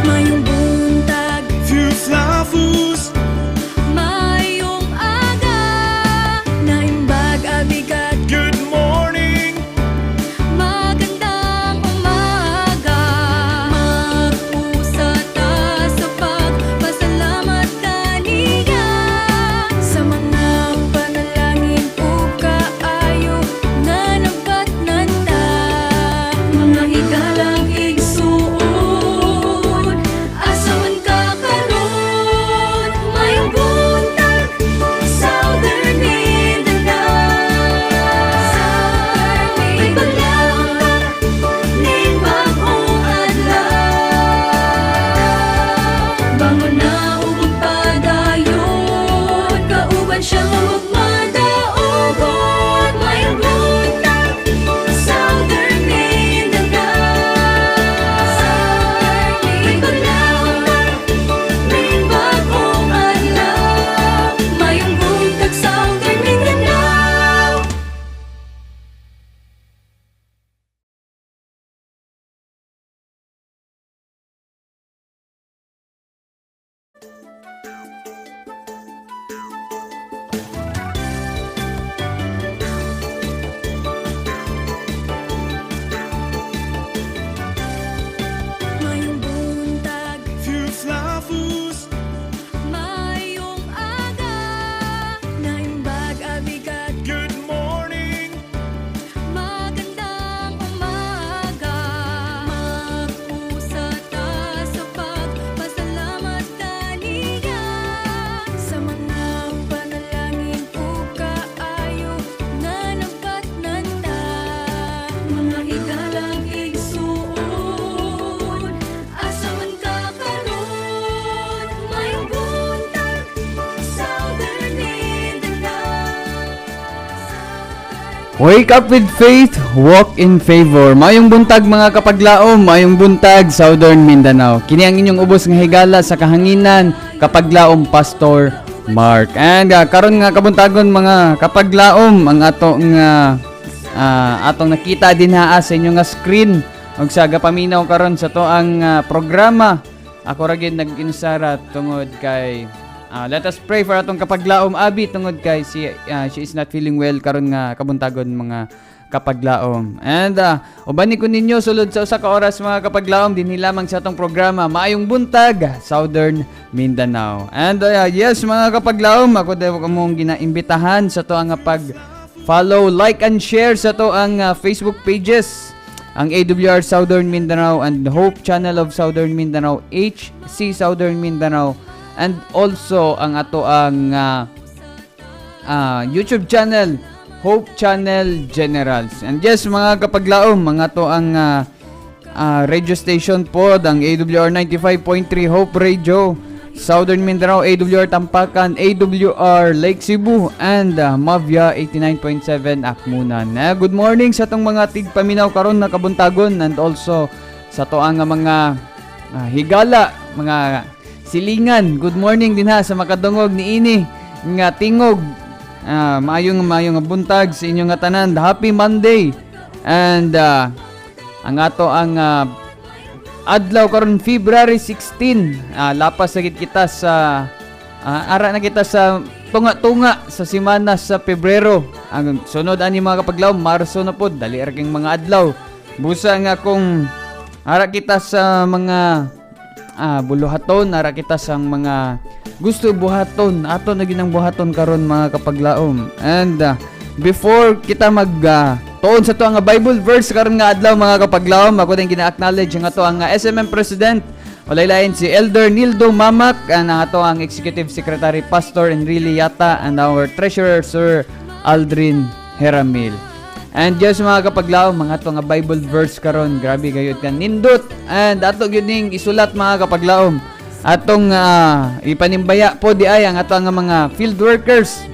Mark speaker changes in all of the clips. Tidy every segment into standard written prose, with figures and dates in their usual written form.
Speaker 1: Mayong buntag.
Speaker 2: Fuflafus.
Speaker 1: Mayong aga. Naimbag abigat.
Speaker 2: Good morning.
Speaker 1: Magandang umaga. Mag-usa ta sa pagpasalamat kaniya sa mga panalangin ug kaayo nga nabatnan ta. Mga higalang igsuon, asa man ka karon? Mayong buntag, Southern Mindanao. May paglaom ta ning bag-ong adlaw. Bangon na ug magpadayon, kauban siya nga magmadaugon. Mayong buntag, Southern Mindanao. May paglaom ta ning bag-ong adlaw. Mayong buntag, Southern Mindanao. Mayong buntag.
Speaker 2: Fuflafus.
Speaker 1: Mayong aga. Naimbag abigat.
Speaker 2: Good morning.
Speaker 1: Magandang umaga. Mag-usa ta sa pagpasalamat kaniya sa mga panalangin ug kaayo nga nabatnan ta. Mga higalang igsuon, asa man ka karon? Mayong buntag, Southern Mindanao.
Speaker 3: Wake up with faith, walk in favor. Mayong buntag, mga kapaglaom, mayong buntag, Southern Mindanao. Kini ang inyong ubos nga higala sa kahanginan, kapaglaom Pastor Mark. And karon nga kabuntagon, mga kapaglaom, ang ato nga atong nakita dinha sa inyong nga screen ug sa gapaminaw karon sa to ang programa. Ako ra gyud nag-insara tungod kay let us pray for atong kapaglaom Abi tungod kay she is not feeling well karon nga kabuntagon, mga kapaglaom. And uban ko ninyo sulod sa usa ka oras, mga kapaglaom, dinhi lamang sa atong programa Maayong Buntag, Southern Mindanao. And yes, mga kapaglaom, ako daw kamong ginaimbitahan sa to ang pag follow, like and share sa to ang Facebook pages, ang AWR Southern Mindanao and Hope Channel of Southern Mindanao, HC Southern Mindanao, and also ang ato ang YouTube channel, Hope Channel Generals. And yes, mga kapaglaom, mga to ang radio station po, ang AWR 95.3 Hope Radio. Southern Mindanao, AWR Tampakan, AWR Lake Cebu, and Mavia 89.7 Akmunan. Good morning sa atong mga tigpaminaw karon na kabuntagon and also sa ato ang mga higala, mga silingan. Good morning din ha sa makadungog ni ini nga tingog. Maayong maayong buntag sa inyong nga tanan. Happy Monday. And ang ato ang adlaw karon, February 16. Lapas na gid kita sa ara na kita sa tunga-tunga sa simana sa Pebrero. Ang sunod ani, mga kapaglaom, Marso na pod, dali ra king mga adlaw. Busa nga kung ara kita sa mga buluhaton, ara kita sa mga gusto buhaton, ato na ginang buhaton karon, mga kapaglaom. And before kita mag tuon sa ato ang Bible verse karon nga adlaw, mga kapaglaom, ako din gina-acknowledge ang ato ang SMM President, walay lain si Elder Nildo Mamak, and ang ato ang Executive Secretary, Pastor Enrile Yata, and our Treasurer, Sir Aldrin Heramil. And just mga kapaglaom, mga ato nga Bible verse karon, grabe gayud ka nindot. And ato gyud ning isulat, mga kapaglaom. Atong ipanimbaya po di ay ang ato nga mga field workers,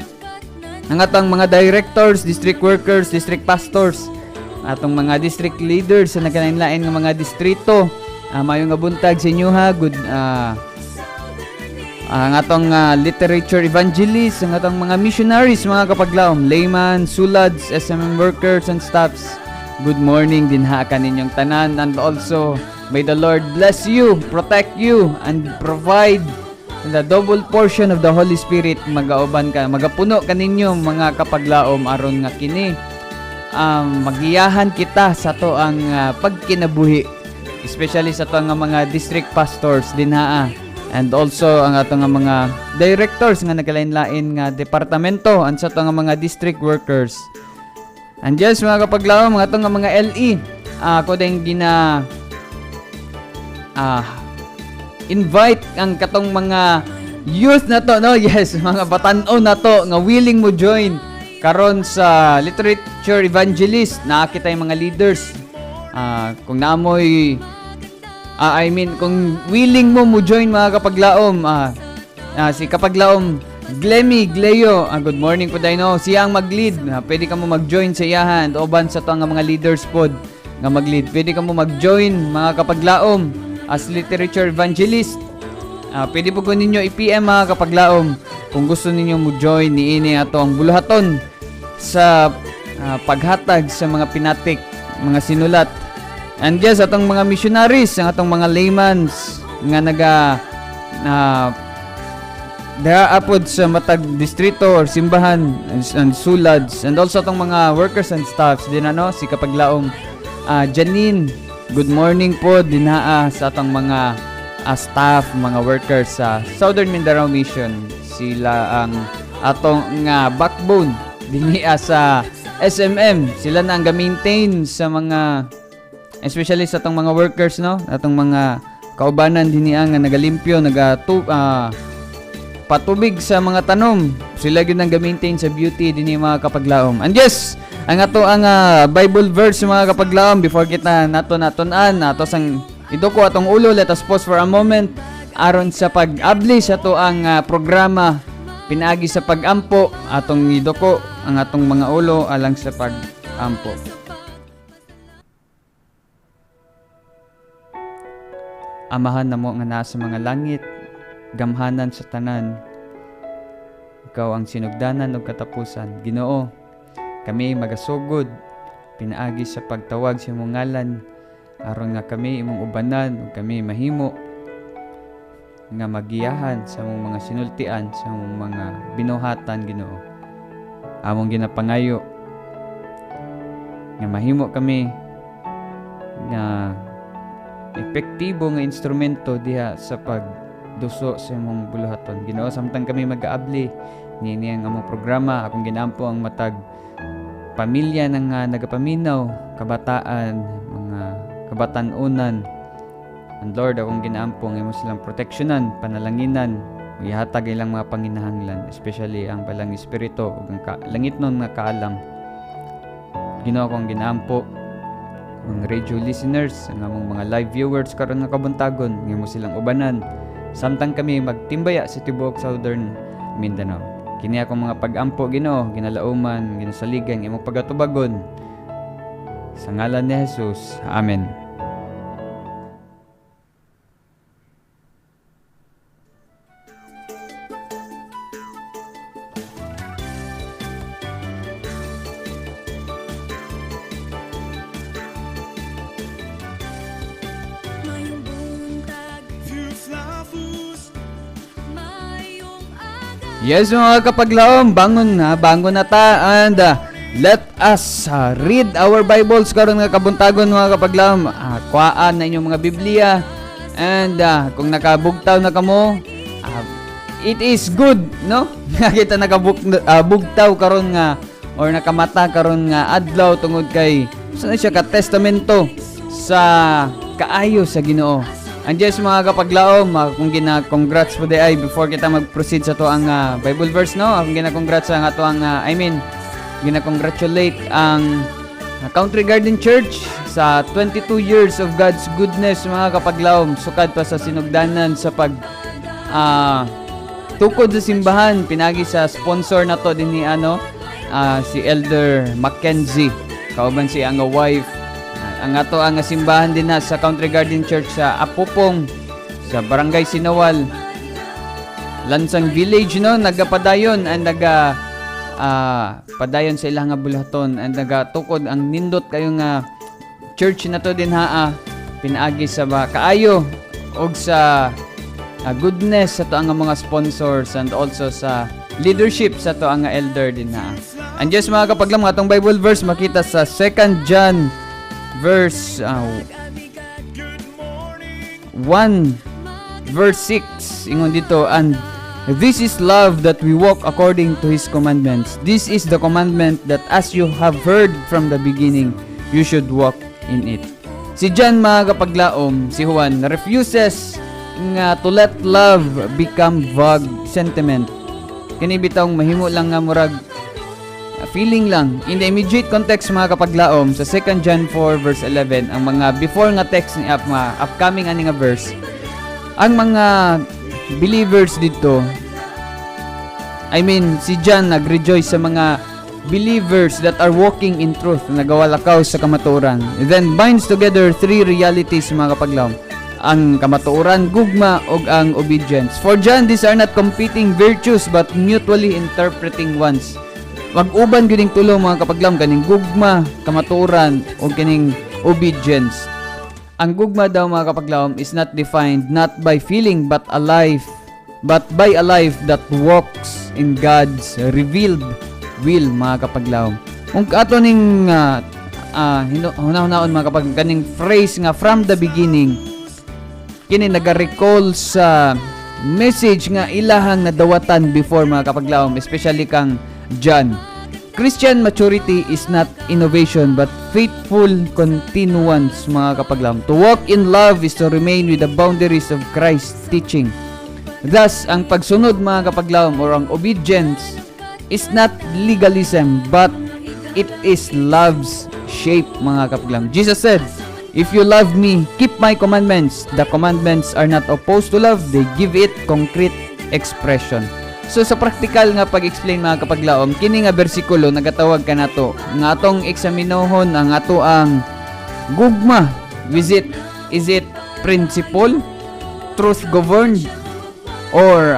Speaker 3: ang atong mga directors, district workers, district pastors, atong mga district leaders sa nagkalain-lain nga mga distrito. Maayong nga buntag sa inyo ha. Good ang atong literature evangelists, ang atong mga missionaries, mga kapaglaom, layman, sulads, SMM workers and staffs. Good morning din ha kaninyong tanan, and also may the Lord bless you, protect you, and provide the double portion of the Holy Spirit magauban ka, magapuno kaninyo, mga kapaglaom, aron nga kini magiyahan kita sa ato ang pagkinabuhi, especially sa ato nga mga district pastors dinhaa and also ang ato nga mga directors nga nagkalain-lain nga departamento and sa ato nga mga district workers. And yes, mga kapaglaom, mga ato nga mga LE, ako din gina invite ang katong mga youth na to, no? Yes, mga batan-on na to nga willing mo join karon sa literature evangelist. Nakakita yung mga leaders. Kung naamoy I mean, kung willing mo mo join, mga kapaglaom, si kapaglaom Glemmy Gleo, good morning po dahil, no? Siya ang mag-lead. Pwede ka mo mag-join sa iyahan. Uban sa to nga mga leaders pod nga mag-lead. Pwede ka mo mag-join, mga kapaglaom, as literature evangelist. Pwede po ko ninyo i-PM, mga kapaglaom, kung gusto ninyo mo join niini ato ang buluhaton sa paghatag sa mga pinatik, mga sinulat. And yes, atong mga missionaries, ang atong mga laymans nga naga dira apod sa matag distrito or simbahan and sulads and also atong mga workers and staffs din, ano, si kapaglaom Janine, good morning po dinaa sa atong mga staff, mga workers sa Southern Mindanao Mission. Sila ang atong nga backbone dinhi sa SMM. Sila na ang ga-maintain sa mga, especially sa atong mga workers, no, atong mga kaubanan dinhi nga nagalimpyo, naga patubig sa mga tanom. Sila gyud ang ga-maintain sa beauty dinhi, mga kapaglaom. And yes, ang ato ang Bible verse, mga kapaglaom, before kita nato natun-an, nato sang iduko atong ulo, let us pause for a moment aron sa pag-abli sa ato ang programa pinaagi sa pagampo. Atong iduko ang atong mga ulo alang sa pagampo. Amahan namo nga nasa mga langit, gamhanan sa tanan. Ikaw ang sinugdanan ug katapusan. Ginoo, kami magasugod pinaagi sa pagtawag sa imong ngalan aron nga kami imong ubanan ug kami mahimo nga magiyahan sa imong mga sinultian, sa imong mga binuhatan, Ginoo. Among ginapangayo nga mahimo kami nga epektibo nga instrumento diha sa pagduso sa imong buluhaton. Ginoo, samtang kami mag-aabli niini ang among programa, akong ginaampo ang matag pamilya ng nagapaminaw, kabataan, mga kabatan-unan. And Lord, akong ginaampo nga imo silang proteksyonan, panalanginan, ihatag ilang mga panginahanglan, especially ang balang espiritu ug ang langitnon nga kaalam. Ginoo, akong ginaampo ang radio listeners, ang among mga live viewers karon nga kabuntagon, nga imo silang ubanan, Samtang kami magtimbaya sa tibuok Southern Mindanao. Kini akong mga pag-ampo, Ginoo, ginalauman, ginasaligan, imong pagatubagon. Sa ngalan ni Jesus. Amen.
Speaker 1: Mayong buntag,
Speaker 2: Fuflafus.
Speaker 1: mayong aga.
Speaker 3: Yes, mga kapaglaom, bangon na ta and let us read our Bibles karon nga kabuntagon, mga kapaglaom. Kuhaan na inyong mga Biblia and kung nakabugtaw na kamo, it is good, no? Nakita bugtaw karon nga or nakamata karon nga adlaw tungod kay sa na siya ka testamento sa kaayo sa Ginoo. And yes, mga kapaglaom, kung gina-congrats po di ay before kita mag-proceed sa to ang Bible verse, no? Akong gina-congrats ang ato ang, I mean, gina-congratulate ang Country Garden Church sa 22 years of God's goodness, mga kapaglaom, sukad pa sa sinugdanan sa pag tukod sa simbahan pinagi sa sponsor na to din ni ano si Elder Mackenzie kauban si ang wife. Ang ato ang simbahan din na sa Country Garden Church sa Apopong sa Barangay Sinawal, Lansang Village, no, nagapadayon and naga padayon sa ilang nga bulaton and nagatukod ang nindot kayo nga church na to din ha pinaagi sa ba kaayo og sa goodness sa to ang mga sponsors and also sa leadership sa to ang elder din ha. And yes, mga kapaglaom, atong Bible verse makita sa 2 John verse 1 verse 6. Ingon dito, "And this is love, that we walk according to His commandments. This is the commandment, that as you have heard from the beginning, you should walk in it." Si John, mga kapaglaom, si Juan refuses nga to let love become vague sentiment, kini bitawng mahimo lang nga murag feeling lang. In the immediate context, mga kapaglaom, sa 2 John 4 verse 11, ang mga before nga text ni up, mga upcoming ani nga verse, ang mga believers dito, I mean, si John nag-rejoice sa mga believers that are walking in truth, nagawalakaw sa kamatuoran. Then binds together three realities, mga kapaglaom: ang kamatuoran, gugma, ug ang obedience. For John, these are not competing virtues but mutually interpreting ones. Mag-uban gyud ning tulo, mga kapaglaom, kaning gugma, kamatuoran, ug kining obedience. Ang gugma daw, mga kapaglaom, is not defined not by feeling but a life but by a life that walks in God's revealed will, mga kapaglaom. Kung ato ning hunahunahon, mga kapag kaning phrase nga "from the beginning", kini naga-recall sa message nga ilahang nadawatan before, mga kapaglaom, especially kang John. Christian maturity is not innovation but faithful continuance, mga kapaglaom. To walk in love is to remain with the boundaries of Christ's teaching. Thus, ang pagsunod, mga kapaglaom, or ang obedience is not legalism but it is love's shape, mga kapaglaom. Jesus said, "If you love me, keep my commandments." The commandments are not opposed to love, they give it concrete expression. So sa practical nga pag-explain, mga kapaglaom, kini nga bersikulo nagatawag kanato nga atong eksaminohon ang ato ang gugma. Is it principle, truth governed, or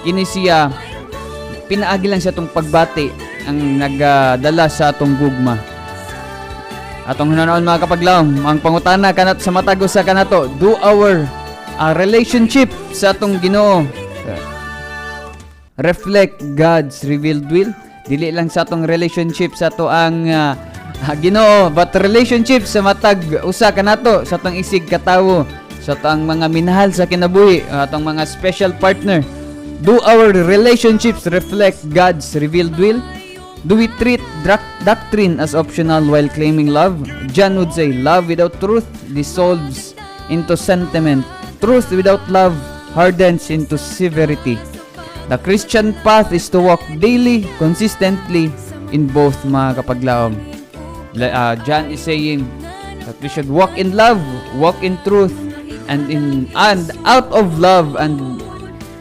Speaker 3: kini siya pinaagi lang sa atong pagbati ang nagadala sa atong gugma? Atong hunahon, mga kapaglaom, ang pangutana kanat sa matag usa kanato, do our relationship sa atong Ginoo reflect God's revealed will? Dili lang sa atong relationship sa ato ang Ginoo, but relationship sa matag usa kanato, sa atong isig katawo, sa atong mga minahal sa kinabuhi, atong mga special partner. Do our relationships reflect God's revealed will? Do we treat doctrine as optional while claiming love? John would say, "Love without truth dissolves into sentiment. Truth without love hardens into severity." The Christian path is to walk daily, consistently in both, mga kapaglaom. John is saying that we should walk in love, walk in truth, And in and out of love and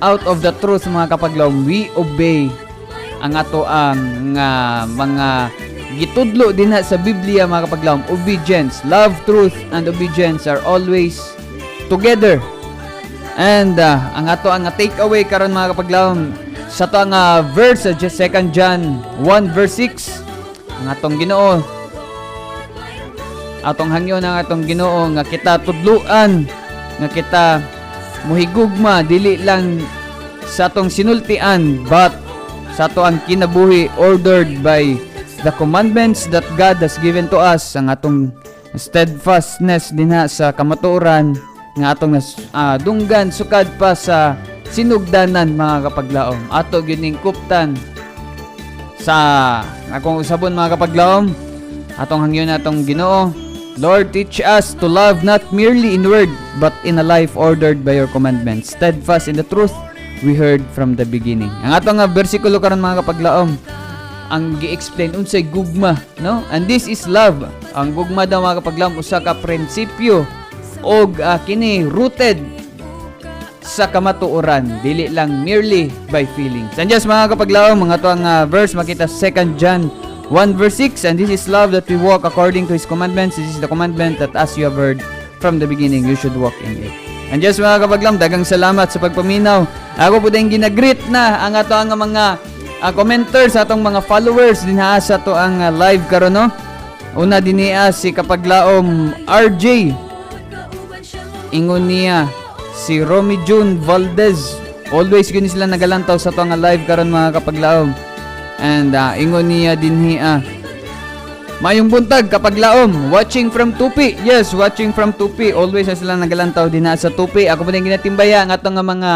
Speaker 3: out of the truth, mga kapaglaom, we obey ang ato ang nga mga gitudlo dinha sa Biblia, mga kapaglaom. Obedience, love, truth and obedience are always together. And ang ato ang take away karon, mga kapaglaom, sa ato ang verse sa 2 John 1 verse 6, ang atong Ginoo, atong hangyo ng atong Ginoo nga kita tudluan nga kita muhigugma dili lang sa atong sinultian but sa ato ang kinabuhi, ordered by the commandments that God has given to us, ang atong steadfastness dinha sa kamatuoran nga atong dunggan sukad pa sa sinugdanan, mga kapaglaom. Ato gyud ning kuptan sa akong usabon, mga kapaglaom. Atong hangyo na atong Ginoo. Lord, teach us to love not merely in word but in a life ordered by your commandments, steadfast in the truth we heard from the beginning. Ang ato nga bersikulo karon, mga kapaglaom, ang gi-explain unsay gugma, no? And this is love. Ang gugma daw, mga kapaglaom, usa ka prinsipyo og kini rooted sa kamatuoran, dili lang merely by feelings. And just mga kapaglaom, mga to ang verse makita sa 2 John 1 verse 6, "And this is love, that we walk according to His commandments. This is the commandment, that as you have heard from the beginning, you should walk in it." And just mga kapaglaom, daghang salamat sa pagpaminaw. Ako po din ginagreet na ang ato ang mga commenters, atong mga followers dinha sa ato ang live karon, no? Una dinhiya si Kapaglaom RJ. Ingon niya si Romy June Valdez. Always gyud ni sila nagalantaw sa ato nga live karon, mga kapaglaom. And ingon niya dinhi, "Mayong buntag, kapaglaom, watching from Tupi." Yes, watching from Tupi. Always na sila nagalantaw dinha sa Tupi. Ako po din ginatimbaya ang atong nga mga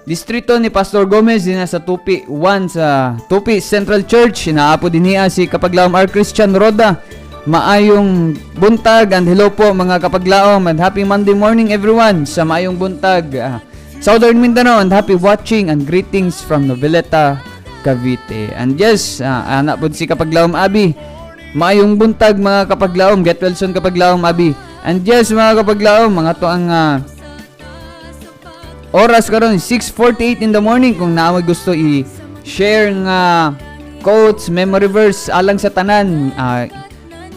Speaker 3: distrito ni Pastor Gomez dinha sa Tupi 1 sa Tupi Central Church. Naa po dinhiya si Kapaglaom R. Christian Roda. "Maayong buntag and hello po, mga kapaglaom, and happy Monday morning everyone sa maayong buntag, Southern Mindanao, and happy watching and greetings from Noveleta, Cavite." And yes, ana pod si Kapaglaom Abi. "Maayong buntag, mga kapaglaom." Get well soon, Kapaglaom Abi. And yes, mga kapaglaom, mga to ang oras karon 6:48 in the morning. Kung naa moy gusto i-share nga quotes, memory verse alang sa tanan,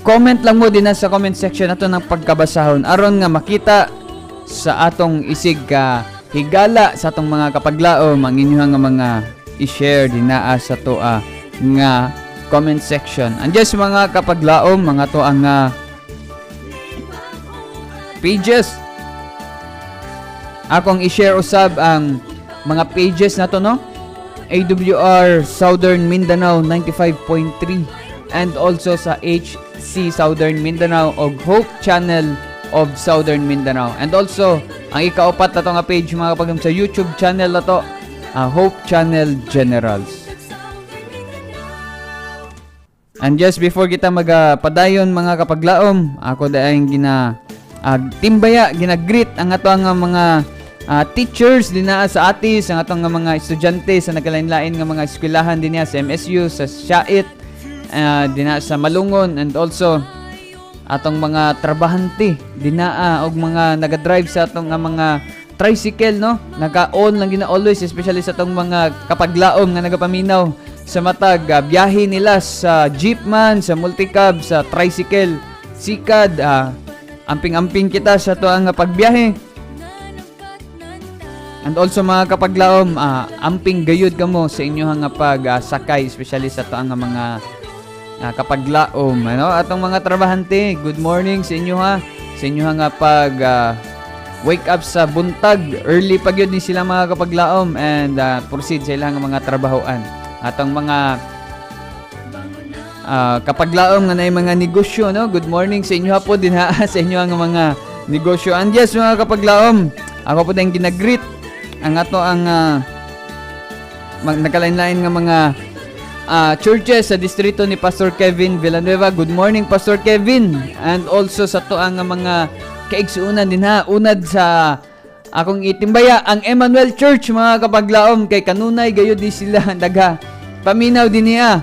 Speaker 3: comment lang mo din sa comment section ato ng pagkabasahon aron nga makita sa atong isig ka higala sa atong mga kapaglaom ang inyong nga mga i-share dinaa sa toa nga comment section. And yes, mga kapaglaom, mga to ang pages. Akong i-share usab ang mga pages na to, no? AWR Southern Mindanao 95.3 and also sa HC Southern Mindanao og Hope Channel of Southern Mindanao. And also, ang ikaupat na to nga page, mga kapaglaom, sa YouTube channel na to, Hope Channel Generals. And just before kita magpadayon, mga kapaglaom, ako daang gina timbaya, gina-greet ang ato ang mga teachers dinaa sa ATIS, ang atong nga mga estudyante sa nagkalain-lain nga mga eskwelahan dinha sa MSU, sa SHAIT, dinha sa Malungon, and also atong mga trabahante dinaa og mga naga-drive sa atong nga mga tricycle, no? Naka-on lang gina always, especially sa atong mga kapaglaom nga nagapaminaw sa matag biyahe nila sa jeep man, sa multicab, sa tricycle, sikad, amping-amping kita sa ato ang pagbiyahe. And also, mga kapaglaom, amping gayud kamo sa inyong nga pagsakay, especially sa ato ang mga kapaglaom, ano? Atong mga trabahante, good morning sa inyo ha. Sa inyo nga pag wake up sa buntag, early pa gyud ni sila, mga kapaglaom, and proceed sa ilang mga trabahoan. Atong mga kapaglaom nga naay mga negosyo, no? Good morning sa inyo po din ha, sa inyo ang mga negosyo. And yes, mga kapaglaom, ako po din ginagreet ang ato ang nagkalain-lain nga mga churches sa distrito ni Pastor Kevin Villanueva. Good morning, Pastor Kevin. And also sa to ang mga kaigsuunan din ha. Unad sa akong itimbaya ang Emmanuel Church, mga kapaglaom, kay kanunay gayud di sila naga paminaw din niya.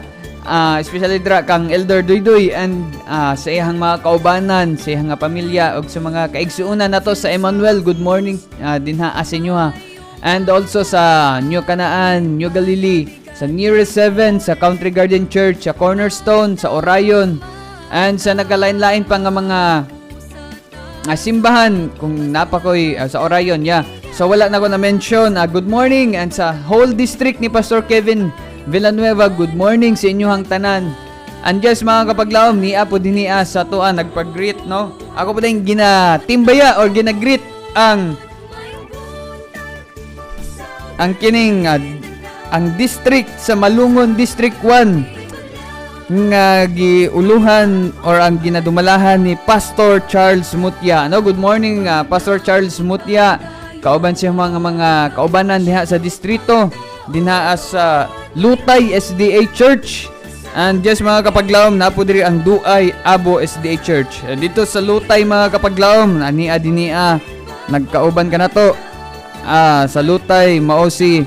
Speaker 3: Especially dira kang Elder Duyduy and sa iyang mga kaubanan, sa iyang nga pamilya ug sa mga kaigsuonan nato sa Emmanuel. Good morning dinha sa inyo ha. And also sa New Canaan, New Galilee, sa Nearest 7, sa Country Garden Church, sa Cornerstone, sa Orion, and sa nagkalain-lain pa nga mga simbahan kung napakoy sa Orion, yeah. So wala na ko na mention. Good morning and sa whole district ni Pastor Kevin Villanueva, good morning sa inyong tanan. And yes, mga kapaglaom, niya po dinhi sa atoa nagpag-greet, no? Ako po din ginatimbaya or gina-greet ang kining ang district sa Malungon, District 1 nga giuluhan or ang ginadumalahan ni Pastor Charles Mutya. No, good morning, Pastor Charles Mutya. Kauban siya mga kaubanan diha sa distrito dinha sa Lutay SDA Church. And yes, mga kapaglaom, napo diri ang Duay Abo SDA Church. Dito sa Lutay, mga kapaglaom, ania dinia nagkauban ka na to. Sa Lutay mao si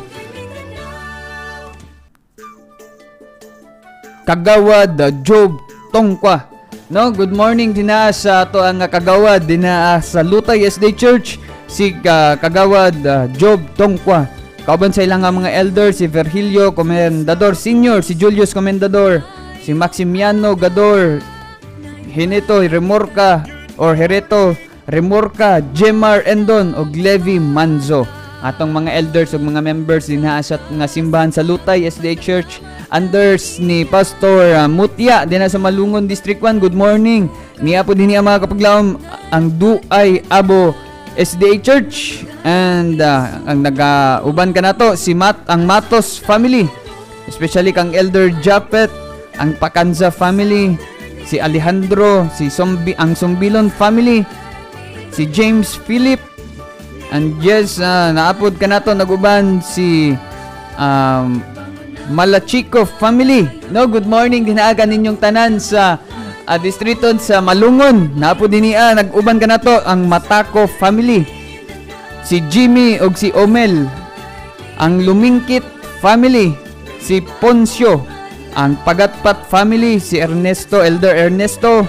Speaker 3: Kagawad Job Tongkwa. No, good morning dinha sa ato ang kagawad dinha sa Lutay SDA Church, si Kagawad Job Tongkwa. Kauban sa ilang nga mga elder, si Virgilio Comendador Senior, si Julius Comendador, si Maximiano Gador, Hinito Remorca or Hereto Remorca, Jemar Endon ug Levi Manzo. Atong mga elders ug mga members dinha sa nga simbahan sa Lutay SDA Church under ni Pastor Mutya dinha sa Malungon District 1. Good morning. Niya po dinhi ang mga kapaglaom ang Duay Abo SDA Church and ang nagauban ka nato si ang Matos family, especially kang Elder Japet, ang Pakanza family, si Alejandro, si Sombi, ang Sombilon family, si James Philip, and yes, naapod ka nato naguban si Malachico family. No, good morning dinaagan ninyong tanan sa distrito sa Malungon. Naapod dinhi nag-uban ka nato ang Matako family, si Jimmy og si Omel, ang Lumingkit family, si Poncio, ang Pagatpat family, si Ernesto, Elder Ernesto,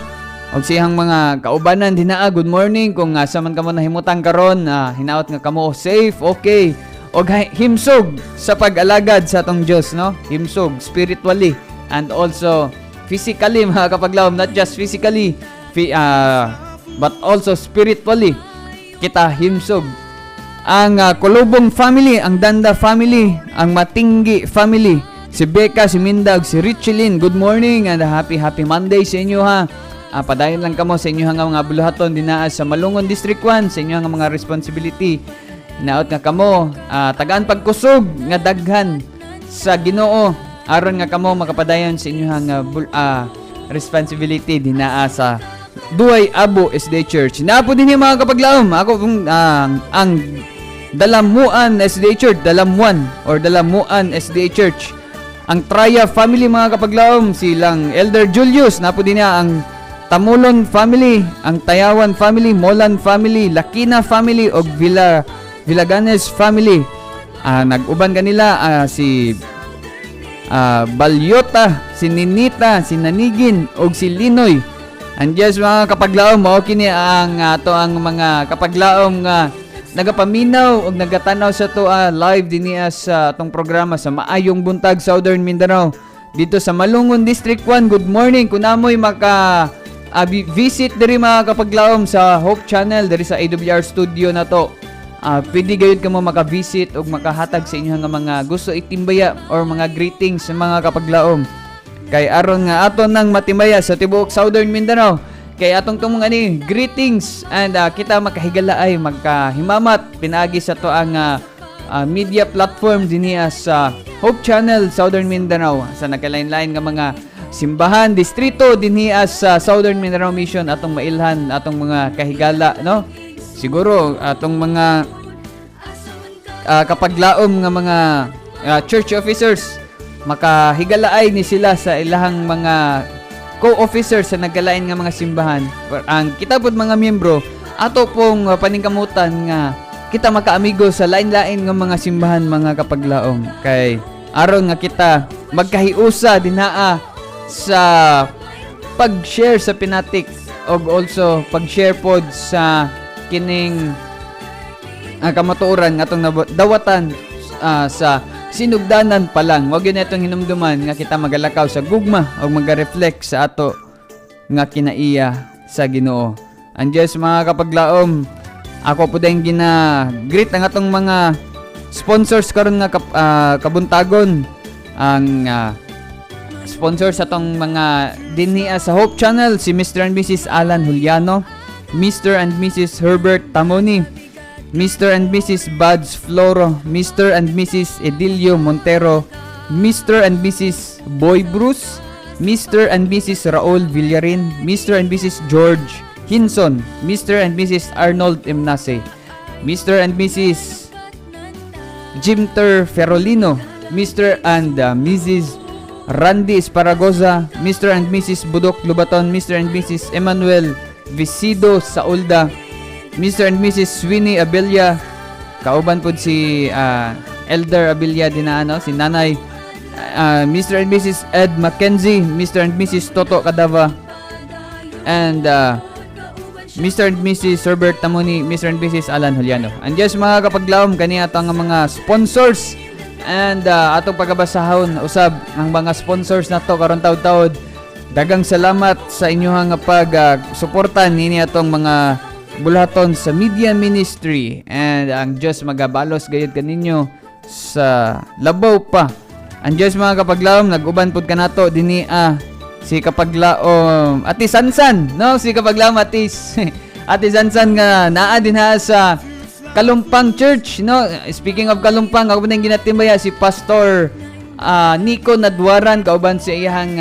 Speaker 3: og siyang mga kaubanan dinaa. Good morning kung asa man kamo nahimutang karon, hinaot nga kamo safe, okay, og himsog sa pag-alagad sa atong Dios, no? Himsog spiritually and also physically, mga kapaglaom, not just physically but also spiritually kita himsog. Ang Kulubong family, ang Danda family, ang Matinggi family, si Becca, si Minda, ug si Richelyn. Good morning and happy happy Monday sa inyo ha. Padayon lang kamo sa inyo nga mga buluhaton dinaa sa Malungon District 1, sa inyo nga mga responsibility. Hinaot nga kamo tagaan pagkusog nga daghan sa Ginoo aron nga kamo makapadayon sa inyo nga responsibility dinaa sa Duay Abo SDA Church. Napo din yung mga kapaglaom. Ako kung ang Dalamuan SDA Church, Dalamuan or Dalamuan SDA Church. Ang Traya family, mga kapaglaom, silang Elder Julius, napo din niya ang Tamulon family, ang Tayawan family, Molan family, Lakina family ug Villaganes family. Nag-uban kanila si Balyota, si Ninita, si Nanigin ug si Linoy. And yes, mga kapaglaom, mao kini ang ato ang mga kapaglaom nga nagapaminaw ug nagatanaw sa to live dinhi sa atong programa sa Maayong Buntag Southern Mindanao dito sa Malungon District 1. Good morning kung namoy maka visit diri, mga kapaglaom, sa Hope Channel diri sa AWR studio na to. Pwede gayud kamo maka-visit ug makahatag sa inyong nga mga gusto itimbaya or mga greetings sa mga kapaglaom. Kay aron nga aton nang matimbaya sa tibuok Southern Mindanao. Kay atong tumong ani greetings and kita makahigala ay magkahimamat pinaagi sa to ang media platform dinhi sa Hope Channel Southern Mindanao sa nagkalain-lain nga mga simbahan, distrito dinhi sa Southern Mindanao Mission, atong mailhan atong mga kahigala, no? Siguro atong mga kapaglaom nga mga church officers makahigalaay ni sila sa ilahang mga co-officers sa nagkalain nga mga simbahan. Ang kita pod mga miyembro, ato pong paningkamutan nga kita makaamigo sa lain-lain nga mga simbahan, mga kapaglaom, kay aron nga kita magkahiusa dinaa. sa pag-share sa pinatik og also pag-share pod sa kining kamatuoran nga atong dawatan sa sinugdanan pa lang. Wag yun itong hinumduman nga kita magalakaw sa gugma o maga-reflect sa ato nga kinaiya sa Ginoo. And yes, mga kapaglaom, ako po din gina-greet ang atong mga sponsors karon nga kabuntagon, ang sponsor sa atong mga dinhi sa Hope Channel, si Mr. and Mrs. Alan Juliano, Mr. and Mrs. Herbert Tamoni, Mr. and Mrs. Buds Floro, Mr. and Mrs. Edilio Montero, Mr. and Mrs. Boy Bruce, Mr. and Mrs. Raul Villarin, Mr. and Mrs. George Hinson, Mr. and Mrs. Arnold Emnase, Mr. and Mrs. Jimter Ferolino, Mr. and Mrs. Randy Esparagoza, Mr. and Mrs. Budok Lubaton, Mr. and Mrs. Emmanuel Visido Saulda, Mr. and Mrs. Winnie Abella, kauban pod si Elder Abella din na ano, si Nanay, Mr. and Mrs. Ed Mackenzie, Mr. and Mrs. Toto Cadava, and Mr. and Mrs. Herbert Tamoni, Mr. and Mrs. Alan Juliano. And yes, mga kapaglaom, kani ato ang mga sponsors. And atong pagabasahon usab ang mga sponsors nato karon taud-taud. Dagang salamat sa inyong nga pag suporta nini atong mga bulaton sa media ministry, and ang Diyos magabalos gayud kaninyo sa labaw pa. Ang Diyos, mga kapaglaom, nag-uban pud kanato dinhi si kapaglaom Ate Sansan, no? Si kapaglaom Ate Sansan nga naa din ha sa Kalumpang Church, no? Speaking of Kalumpang, ako pa ginatimbaya si Pastor Nico Nadwaran kauban sa iyang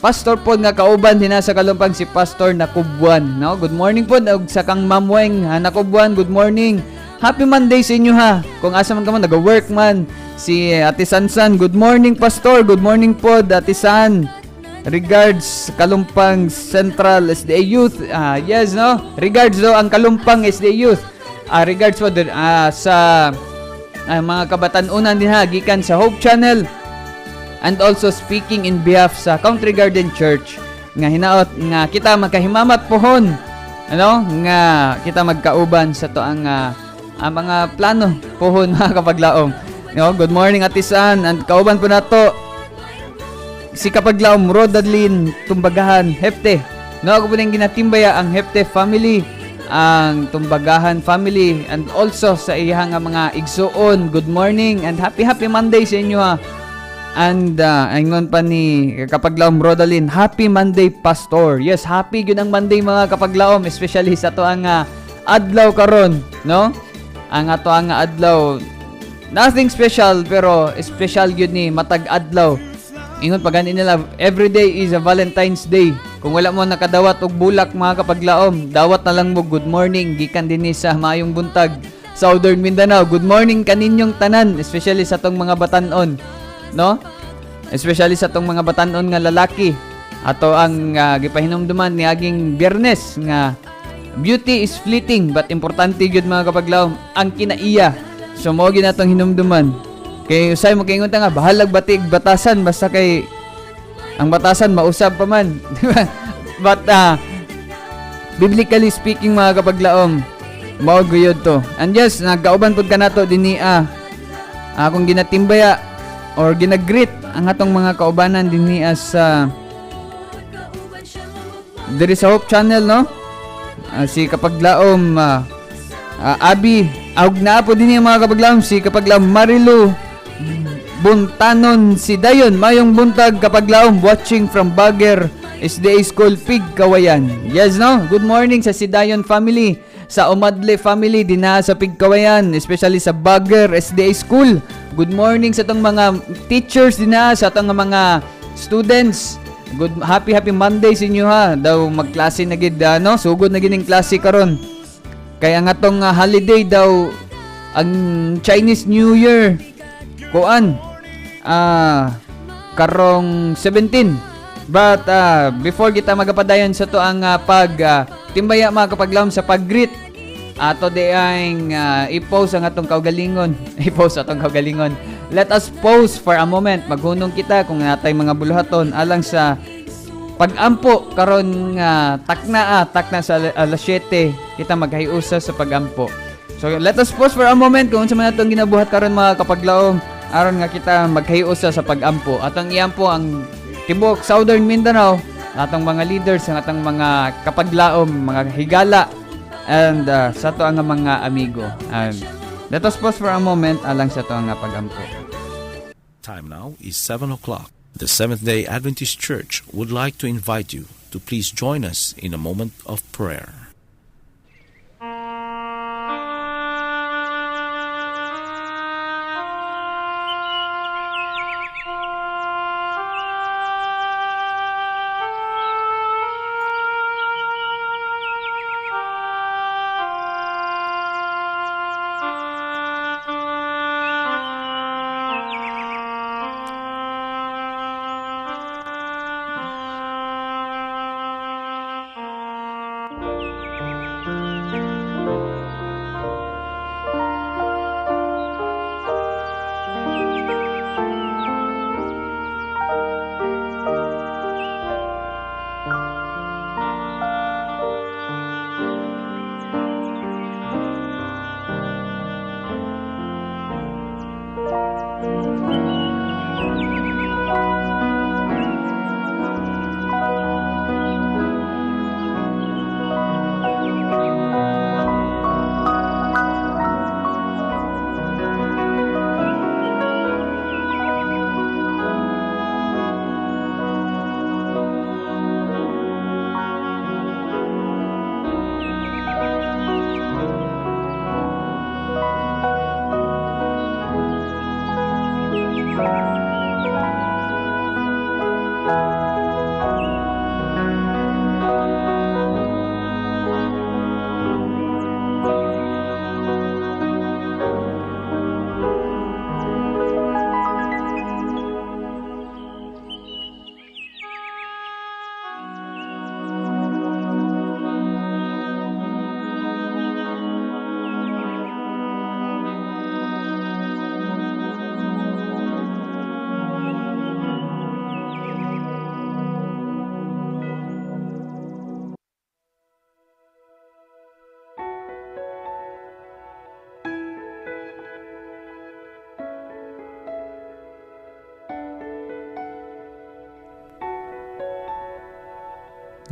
Speaker 3: pastor pod nga kauban din sa Kalumpang, si Pastor Nakubwan, no? Good morning pod og sa kang Ma'am Weng, ha, Nakubwan, good morning. Happy Monday sa inyo ha. Kung asa man ka man naga-work man. Si Ate Sansan, good morning, Pastor. Good morning pod, Ate San. Regards, Kalumpang Central SDA Youth. Ah, yes, no? Regards do ang Kalumpang SDA Youth. Regards po dun, sa mga kabatan-unan din ha, gikan sa Hope Channel and also speaking in behalf sa Country Garden Church nga hinaot nga kita magkahimamat pohon, ano, nga kita magkauban sa to ang mga plano pohon, mga kapaglaom, no? Good morning, Ate San, and kauban po nato si kapaglaom Rodalyn Tumbagahan Hepte, no? Ako po ning ginatimbaya ang Hepte family, ang Tumbagahan family, and also sa iyang nga mga igsuon. Good morning and happy happy Monday sa inyo ha. And ingon pa ni kapaglaom Rodalyn, "Happy Monday, Pastor." Yes, happy gyud ang Monday, mga kapaglaom, especially sa ato ang adlaw karon, no? Ang ato ang adlaw, nothing special pero special gyud ni matag adlaw. Ingon pa gani nila, every day is a Valentine's Day. Kung wala mo nakadawat og bulak, mga kapaglaom, dawat na lang mo good morning gikan dinhi sa Maayong Buntag Southern Mindanao. Good morning kaninyong tanan, especially sa tong mga batanon, no? Especially sa tong mga batanon nga lalaki. Ato ang gipahinumduman niaging Biyernes nga beauty is fleeting, but importante gyud, mga kapaglaom, ang kinaiya. So mo gyud natong hinumduman. Kay usay mo kaingon ta nga bahalag batig batasan, basta kay ang batasan mausab pa man. Di ba? But biblically speaking, mga kapaglaom, mao guyod to. And yes, nagkauban pud kanato dinhi akong ginatimbaya or ginagreet ang atong mga kaubanan dinhi sa diri sa Hope Channel, no? Si kapaglaom Abi aug na po dinhi mga kapaglaom si kapaglaom Marilu Buntanon si Dayon. "Mayong buntag, kapaglaom, watching from Baguer SDA School, Pig Kawayan." Yes, no? Good morning sa Sidayon family, sa Umadle family dinha sa Pigkawayan, especially sa Baguer SDA School. Good morning sa tong mga teachers dinha, sa tong mga students. Good happy happy Monday sa inyo ha. Daw magklase na gid, no? Sugod na gid ning klase karon. Kaya nga tong holiday daw ang Chinese New Year kuan karong 17. But before kita magapadayon sa to ang pag timbaya, mga kapaglaom, sa pag-greet ato di ang i-post ang atong kaugalingon, i-post atong kaugalingon. Let us pause for a moment. Maghunong kita kung natay mga buluhaton alang sa pagampo karon nga takna sa alas 7 kita maghiusa sa pagampo. So let us pause for a moment kung unsa man atong ginabuhat karon mga kapaglaom aron nga kita maghiusa sa pagampo. Atong iampo ang tibuok Southern Mindanao, atong mga leaders, ang atong mga kapaglaom, mga higala, and sa ato ang mga amigo. And let us pause for a moment alang sa ato ang pagampo.
Speaker 2: Time now is 7 o'clock. The Seventh-day Adventist Church would like to invite you to please join us in a moment of prayer.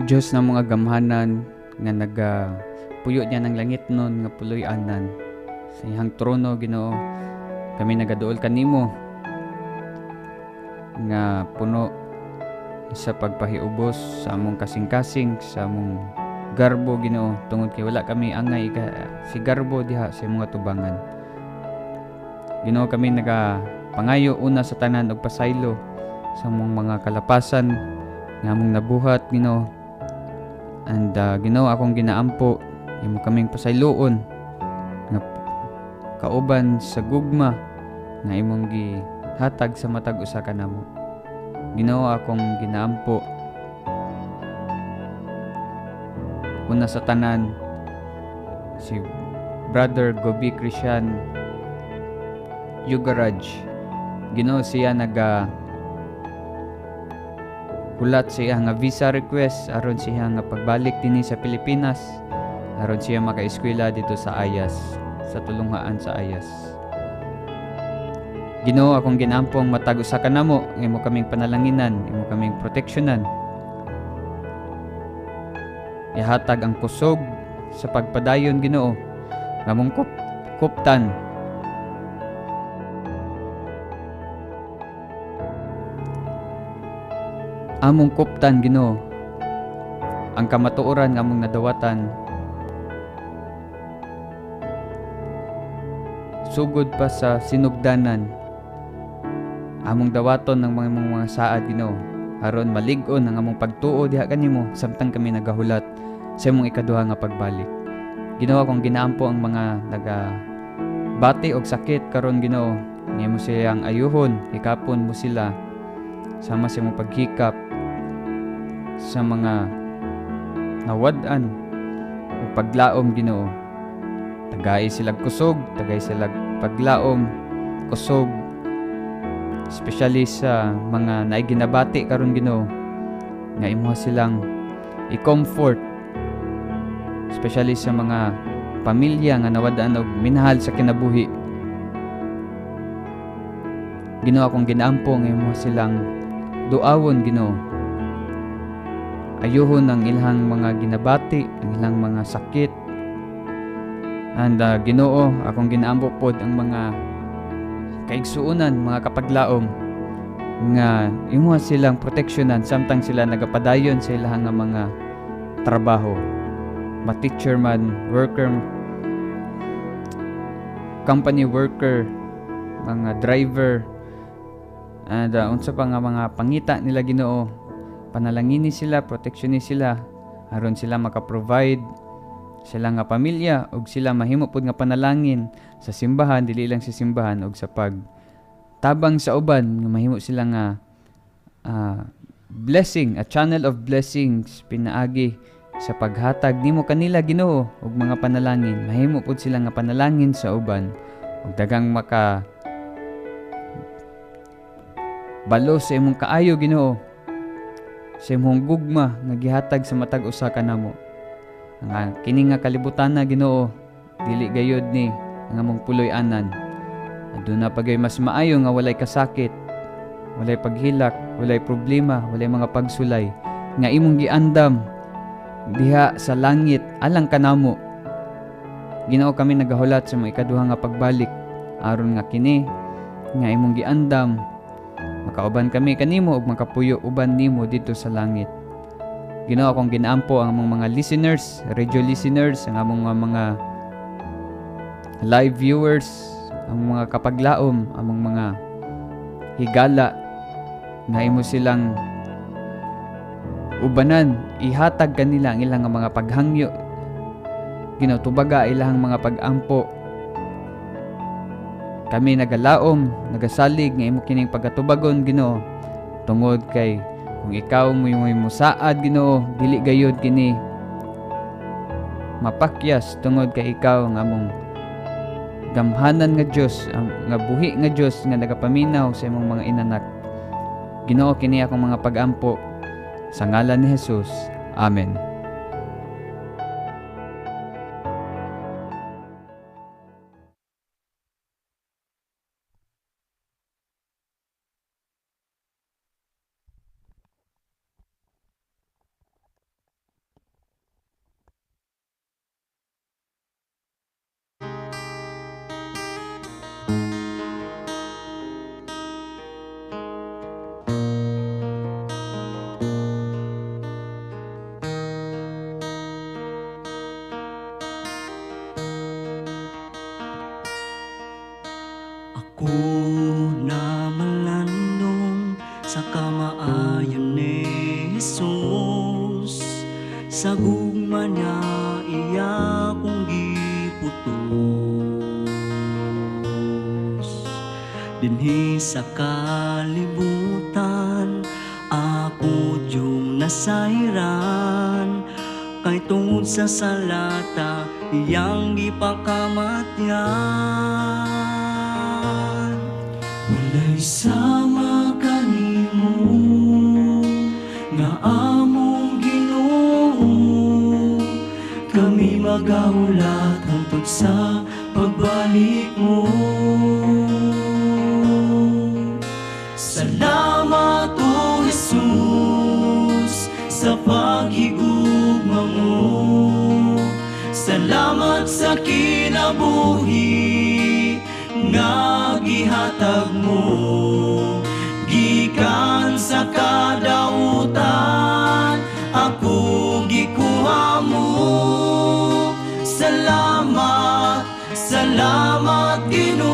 Speaker 3: Diyos na mga gamhanan nga nagapuyo niya ng langit nun nga puloy-anan sa iyang trono, Ginoo, kami nagaduol kanimo nga puno sa pagpahiubos sa among kasing-kasing, sa among garbo, Ginoo, tungod kay wala kami angay si garbo diha sa imong tubangan. Ginoo, kami nagapangayo una sa tanan og pasaylo sa among mga kalapasan nga among nabuhat, Ginoo. And Ginoo, akong ginaampo imo kaming pasayloon nga kauban sa gugma nga imong gihatag sa matag usa kanamo. Ginoo, akong ginaampo una sa tanan si Brother Gobi Christian Yugaraj. Ginoo, siya naga hulat siya nga visa request aron siya nga pagbalik dinhi sa Pilipinas, aron siya makaeskwela dito sa Ayas, sa tulunghaan sa Ayas. Ginoo, akong ginampong matag usa kanamo, imo kaming panalanginan, imo kaming proteksyonan. Ihatag ang kusog sa pagpadayon, Ginoo, ngamong kuptan. Among kuptan, Ginoo, ang kamatuoran nga among nadawatan sugod pa sa sinugdanan. Among dawaton ng mga saad, Ginoo, aron malig-on ang among pagtuo diha kanimo samtang kami nagahulat sa imong ikaduha nga pagbalik. Ginoo, akong ginaampo ang mga nagabati og sakit karon, Ginoo, nimo silang ayuhon, hikapon mo sila sama sa imong paghikap sa mga nawad-an o paglaom, Ginoo. Tagay silag kusog, tagay silag paglaom, kusog Especially sa mga naay ginabati karon, Ginoo, nga imuha silang i-comfort, especially sa mga pamilya nga nawad-an og minahal sa kinabuhi. Ginoo, akong ginaampo nga imuha silang duawon, Ginoo. Ayuhon ang ilang mga ginabati, ang ilang mga sakit. And Ginoo, akong ginaampo pod ang mga kaigsuonan, mga kapaglaom, nga imuha silang proteksyonan samtang sila nagapadayon sa ilang nga mga trabaho. Ma-teacher man, worker, company worker, mga driver, and unsa pa nga mga pangita nila, Ginoo, panalangini sila, proteksyonin sila aron sila maka-provide sila nga pamilya ug sila mahimo pud nga panalangin sa simbahan, dili lang sa simbahan, ug sa pag tabang sa uban nga mahimo sila nga blessing, a channel of blessings pinaagi sa paghatag nimo kanila, Ginoo, ug mga panalangin. Mahimo pud sila nga panalangin sa uban ug daghang maka balo sa imong kaayo, Ginoo, sa imong gugma nga gihatag sa matag usa kanamo. Ang kini nga kalibutan na, Ginoo, dili gayud ni ang among puloy-anan. Aduna pa gay mas maayo nga walay kasakit, walay paghilak, walay problema, walay mga pagsulay nga imong giandam diha sa langit alang kanamo. Ginoo, kami nagahulat sa mga ikaduha nga pagbalik aron nga kini nga imong giandam makauban kami kanimo ug makapuyo uban nimo didto sa langit. Ginoo, akong ginaampo ang among mga listeners, radio listeners, ang among mga live viewers, ang mga kapaglaom, among mga higala, nga imo silang ubanan, ihatag kanila ang ilang mga paghangyo. Ginoo, tubaga ilang mga pag-ampo. Kami nagalaom, nagasalig nga imo kining pagatubagon, Ginoo, tungod kay kung ikaw mo'y musaad, Ginoo, dili gayud kini mapakyas, tungod kay ikaw ang among gamhanan nga Dios, nga buhi nga Dios nga nagapaminaw sa imong mga inanak. Ginoo, kini akong mga pag-ampo sa ngalan ni Jesus. Amen.
Speaker 4: Ako na malandong sa kamaayon ni Jesus, sa gugma niya iya kong giputos. Dinhi sa kalibutan ako diyong nasayran, kay tungod sa salata iyang gipakamatyan. Walay sama kanimo nga among Ginoo, kami magahulat hangtod sa pagbalik mo. Salamat, O Jesus, sa paghigugma mo. Salamat sa kinabuhi nga gihatag mo, gikan sa kadautan ako gikuha mo. Salamat, salamat Ginoo.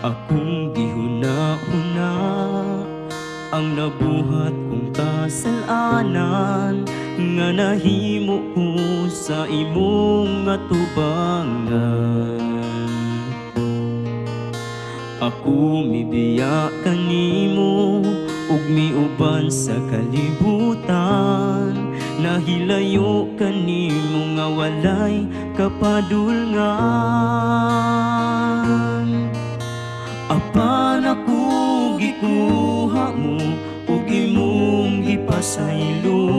Speaker 4: Akong gihuna-huna ang nabuhat kong kasalanan nga nahimo ko sa imong atubangan. Ako mibiya kanimo Ug miuban sa kalibutan. Nahilayo kanimo nga walay kapadulngan. Apan ako gikuha mo ug imong gipasaylo.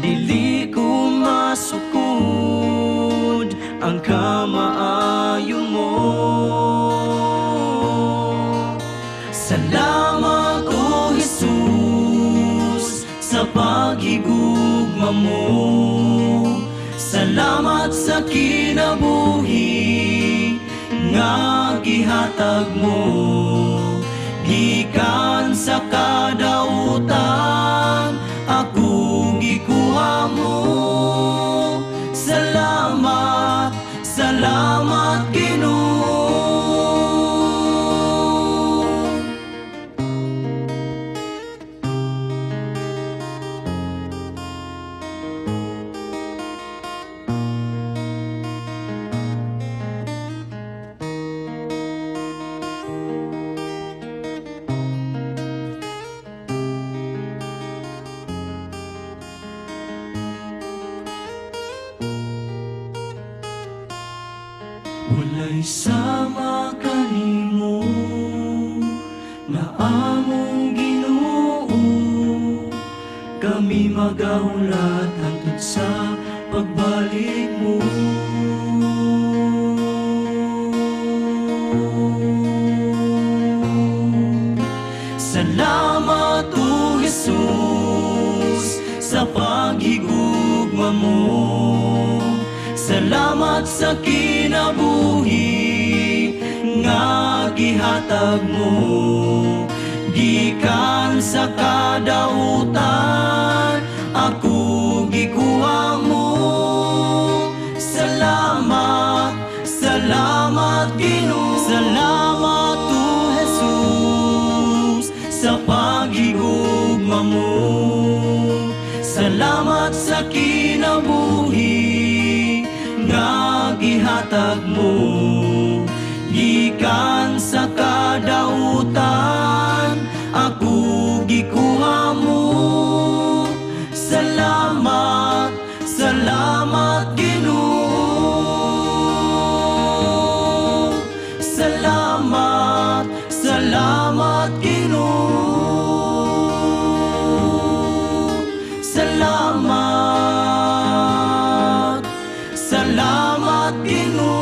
Speaker 4: Dili ko masukod ang kamaayo mo. Salamat, O Jesus, sa paghigugma mo. Salamat sa kinabuhi nga gihatag mo. Gikan sa kadautan, ako gikuha mo. Salamat, salamat, Ginoo. Walay sama kanimo na among Ginoo. Kami magahulat hangtod sa pagbalik mo. Salamat, O Jesus, sa paghigugma mo. Salamat sa kinabuhi nga gihatag mo. Gikan sa kadautan, ako gikuha mo. Salamat, salamat, Ginoo. Salamat, O Jesus, sa paghigugma mo. Salamat sa kinabuhi nga gihatag mo. Gikan sa kadautan, ako gikuha mo. Salamat, salamat, Ginoo. Salamat, salamat, Ginoo. Salamat, salamat, Ginoo.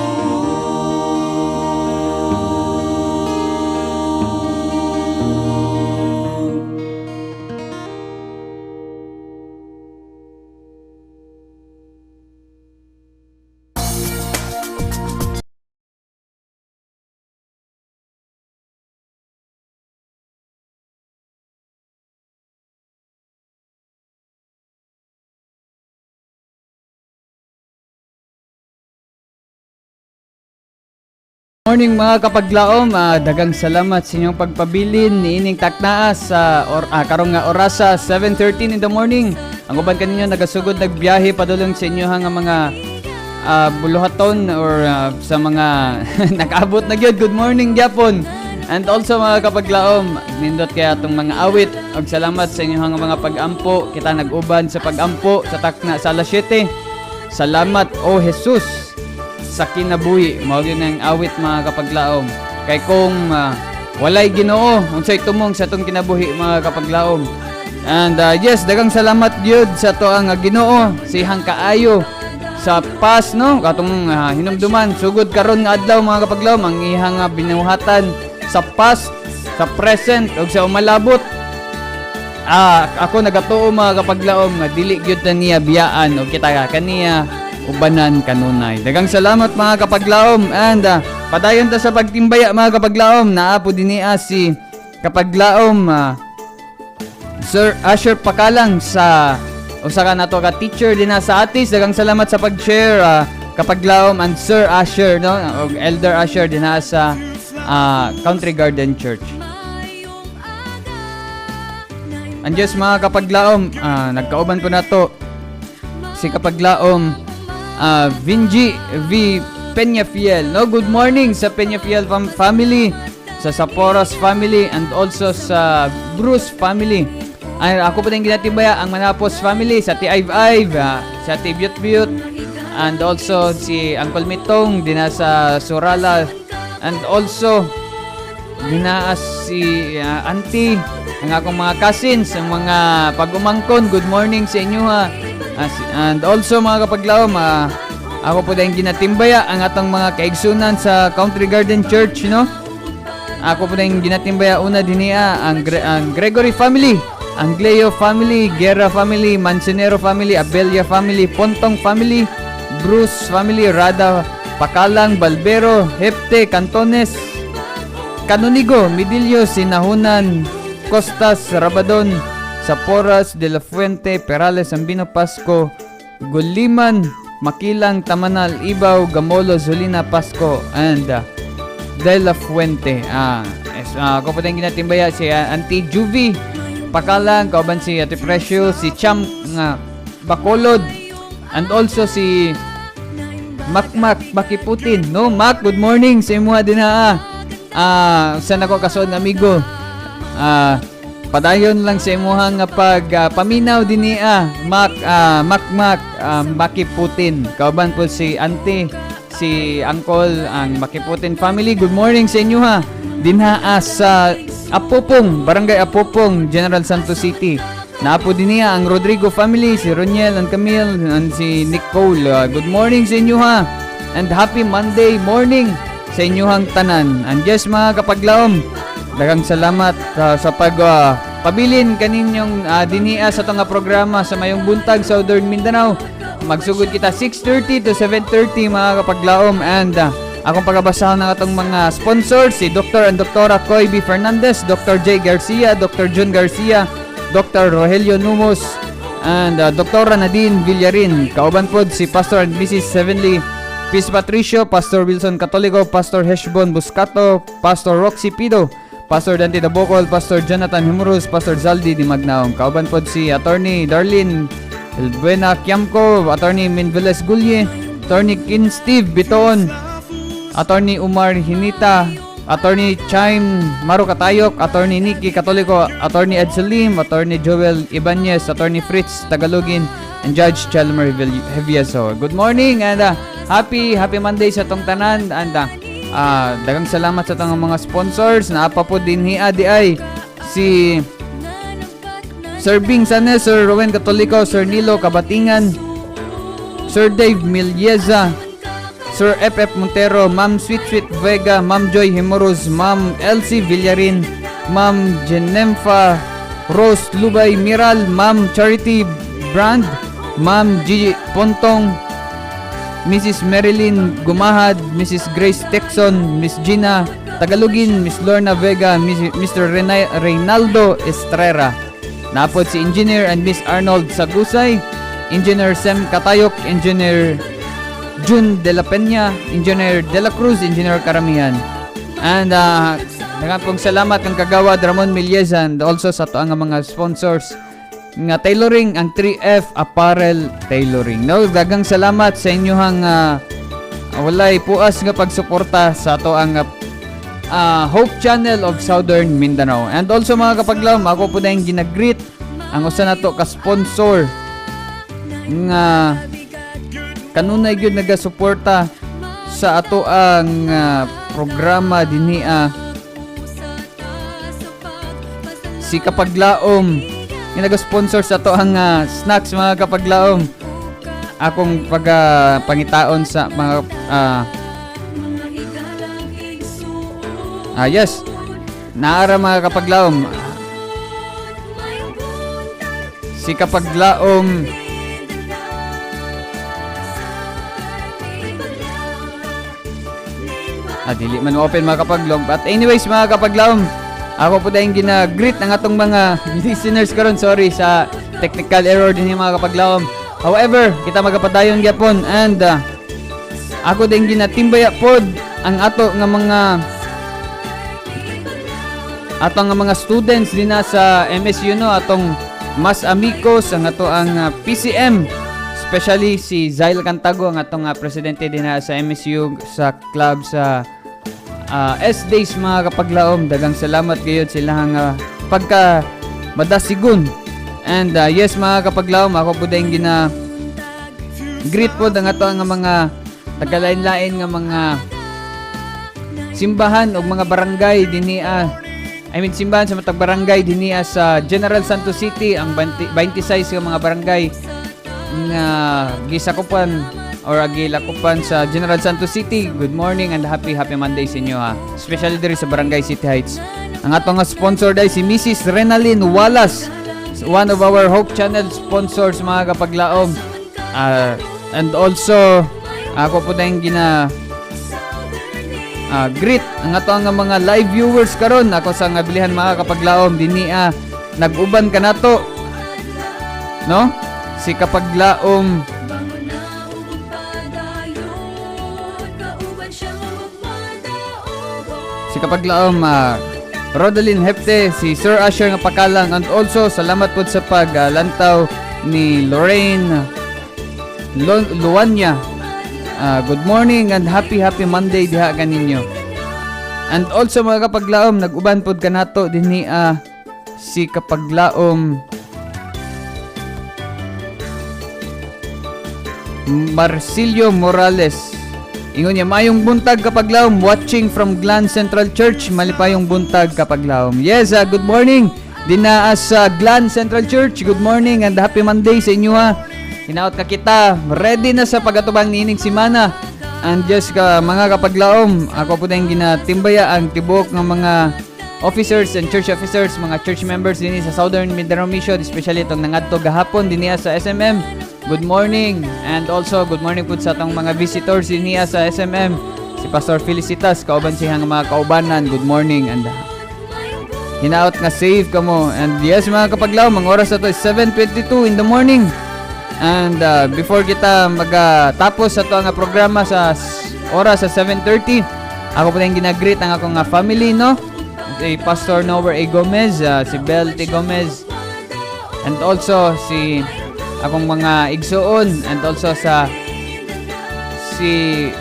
Speaker 3: Morning, mga kapaglaom, daghang salamat sa inyong pagpabilin niining taknaa sa or karong nga orasa, 7:13 in the morning. Ang uban kaninyo nagasugod nagbiyahe padulong sa inyo nga mga buluhaton or sa mga nakaabot na gyud. Good morning gyapon. And also, mga kapaglaom, nindot kaya atong mga awit ug salamat sa inyong mga pag-ampo. Kita nag-uban sa pag-ampo sa takna sa alas 7. Salamat, O Jesus, sa kinabuhi. Mao gyud ang awit, mga kapaglaom. Kay kung walay Ginoo, unsay tumong sa atong kinabuhi, mga kapaglaom? And yes, daghang salamat gyud sa atoang Ginoo, sihang kaayo sa past, no, katong hinumduman sugod karon nga adlaw, mga kapaglaom, ang ihang binuhatan sa past, sa present ug sa umalabot. Ako nagatuo, mga kapaglaom, nga dili gyud na niya biyaan ug kita kaniya ubanan kanunay. Daghang salamat, mga kapaglaom, and padayon ta sa pagtimbaya, mga kapaglaom. Naa po dinhi si kapaglaom Sir Asher Pakalang sa usa ka nato ka teacher din sa Atis. Daghang salamat sa pag-share, kapaglaom and Sir Asher, no, og Elder Asher din sa Country Garden Church. And yes, mga kapaglaom, nagkauban po nato si kapaglaom Vinji V. Peñafiel. No, good morning sa Peñafiel family. Sa Saporos family and also sa Bruce family. Ay, ako po din ginatimbaya ang Manapos family, sa Ate Ive Ive, sa Ate Biyut Biyut, and also si Uncle Mitong dina sa Surala, and also dina si auntie, ang akong mga cousins, ang mga pag-umangkon. Good morning sa inyo ha. And also, mga kapaglaom, ako po din ginatimbaya ang atong mga kaigsunan sa Country Garden Church, no? Ako po din ginatimbaya una dinia ang Gregory family, ang Gleo family, Guerra family, Mancinero family, Abelia family, Pontong family, Bruce family, Rada, Pakalang, Balbero, Hepte, Cantones, Canonigo, Midillo, Sinahunan, Costas, Rabadon, Saporas, De La Fuente, Perales, Ambino Pasco, Guliman, Makilang, Tamanal, Ibaw, Gamolo, Zulina, Pasco, and De La Fuente. Ako po din ginatimbaya si Auntie Juvie, Pakalang, kauban si Ate Precious, si Cham nga Bacolod, and also si Makmak Makiputin. No, Mac, good morning sa imuha din ha. Sa nako kasuod nga amigo. Padayon lang sa imuha nga pag paminaw dinhi Mac Makmak Makiputin. Kauban po si Auntie, si Uncle, ang Makiputin family. Good morning sa inyo ha. Dinha sa Apopong, Barangay Apopong, General Santos City. Naapo din niya ang Rodrigo family, si Roniel and Camille, and si Nicole. Good morning sa inyo ha. And happy Monday morning sa inyuhang tanan. And yes, mga kapaglaom, daghang salamat sa pag pabilin kaninyong dinia sa nga programa sa mayong buntag, Southern Mindanao. Magsugod kita 6:30 to 7:30, mga kapaglaom, and akong pagabasahan ng atong mga sponsors, si Dr. and Dr. Koy B. Fernandez, Dr. J. Garcia, Dr. Jun Garcia, Dr. Rogelio Numos, and Dr. Nadine Villarin. Kauban pod si Pastor and Mrs. Heavenly Peace Patricio, Pastor Wilson Catolico, Pastor Heshbon Buscato, Pastor Roxy Pido, Pastor Dante Dabocol, Pastor Jonathan Himurus, Pastor Zaldi Di Magnaong. Kauban pod si Attorney Darlene Buena Kiamco, Attorney Minveles Gulye, Attorney Kin Steve Bitoon, Attorney Umar Hinita, Attorney Chime Maro Katayok, Attorney Nikki Catolico, Attorney Ed Salim, Attorney Joel Ibanez, Attorney Fritz Tagalogin, and Judge Chalmer Hevieso. Good morning and happy happy Monday sa tong tanan and daghang salamat sa tong mga sponsors. Naapa po din hi di ay si Sir Bing Sanes, Sir Rowen Catolico, Sir Nilo Kabatingan, Sir Dave Milyeza, Sir FF Montero, Ma'am Sweet Sweet Vega, Ma'am Joy Himoruz, Ma'am Elsie Villarin, Ma'am Genemfa Rose Lubay Miral, Ma'am Charity Brand, Ma'am Gigi Pontong, Mrs. Marilyn Gumahad, Mrs. Grace Texon, Miss Gina Tagalogin, Miss Lorna Vega, Mr. Reynaldo Estrera. Napod si Engineer and Miss Arnold Sagusay, Engineer Sem Katayok, Engineer June De La Peña, Engineer De La Cruz, Engineer Karamihan. And daghang pong salamat kang Kagawad Ramon Milyeza and also sa ato ang mga sponsors nga tailoring, ang 3F Apparel Tailoring. No, daghang salamat sa inyong walay puas nga pagsuporta sa ato ang Hope Channel of Southern Mindanao. And also, mga kapaglaom, ako po na yung ginagreet ang usa nato ka sponsor nga kanunay gyud nagasuporta sa ato ang programa dinhi, si Kapaglaom nga nag-sponsor sa ato ang snacks, mga kapaglaom. Akong pag pangitaon sa mga yes, naara, mga kapaglaom, si Kapaglaom. Dili man open, mga kapaglaom. But anyways, mga kapaglaom, ako po tayong gina-greet ang atong mga listeners karon. Sorry sa technical error din yung mga kapaglaom. However, kita magapadayon gyapon and ako din ginatimbaya pod ang ato nga mga students din na sa MSU, no, atong Mas Amigos, ang ato ang PCM, especially si Zail Cantago, ang atong presidente din na sa MSU sa club sa S Days, mga kapaglaom. Daghang salamat gayud sa ilahang pagka madasigon. And yes, mga kapaglaom, ako po din gina greet po ang ato nga mga tagalain-lain nga mga simbahan o mga barangay dinhi, I mean, simbahan sa matag barangay dinhi sa General Santos City, ang 20 26 nga mga barangay nga gisakupan or gilakupan sa General Santos City. Good morning and happy happy Monday sa inyo ha. Especially diri sa Barangay City Heights. Ang ato nga sponsor dai si Mrs. Renalyn Wallace, one of our Hope Channel sponsors, mga kapaglaom. And also ako po tayong gina greet ang ato nga mga live viewers karon. Ako sa nga bilihan, mga kapaglaom, dinhi nag-uban kanato, no, si kapaglaom
Speaker 1: Bangon na ug padayon, kauban siya nga magmadaogon.
Speaker 3: Si kapaglaom Rodeline Hepte, si Sir Asher nga Pakalang, and also salamat po sa paglantaw ni Lorraine Luanya. Good morning and happy happy Monday diha kaninyo. And also, mga kapaglaom, nag-uban pod kanato dinhi si kapaglaom Marcilio Morales. Ingon niya, "Mayong buntag kapaglaom, watching from Glan Central Church, malipayong buntag kapaglaom." Yes, good morning. Dinaa sa Glan Central Church, good morning and happy Monday sa inyo ha. Hinaot ka kita, ready na sa pagatubang niining simana. And just ka mga kapaglaom, ako po tayong ginatimbaya ang tibuok ng mga officers and church officers, mga church members dinhi sa Southern Mindanao Mission, especially itong nangadto gahapon dinhi sa SMM. Good morning and also good morning po sa atong mga visitors dinhi sa SMM. Si Pastor Felicitas kauban siyang mga kaubanan. Good morning and hinaot nga safe kamo. And yes, mga kapaglaom, ang oras na to is 7:22 in the morning. And before kita magatapos sa to nga programa sa oras sa 7:30, ako po tayong ginagreet ang akong nga family, no? Si Pastor Nower A. Gomez, si Bel T. Gomez, and also si akong mga igsuon, and also sa si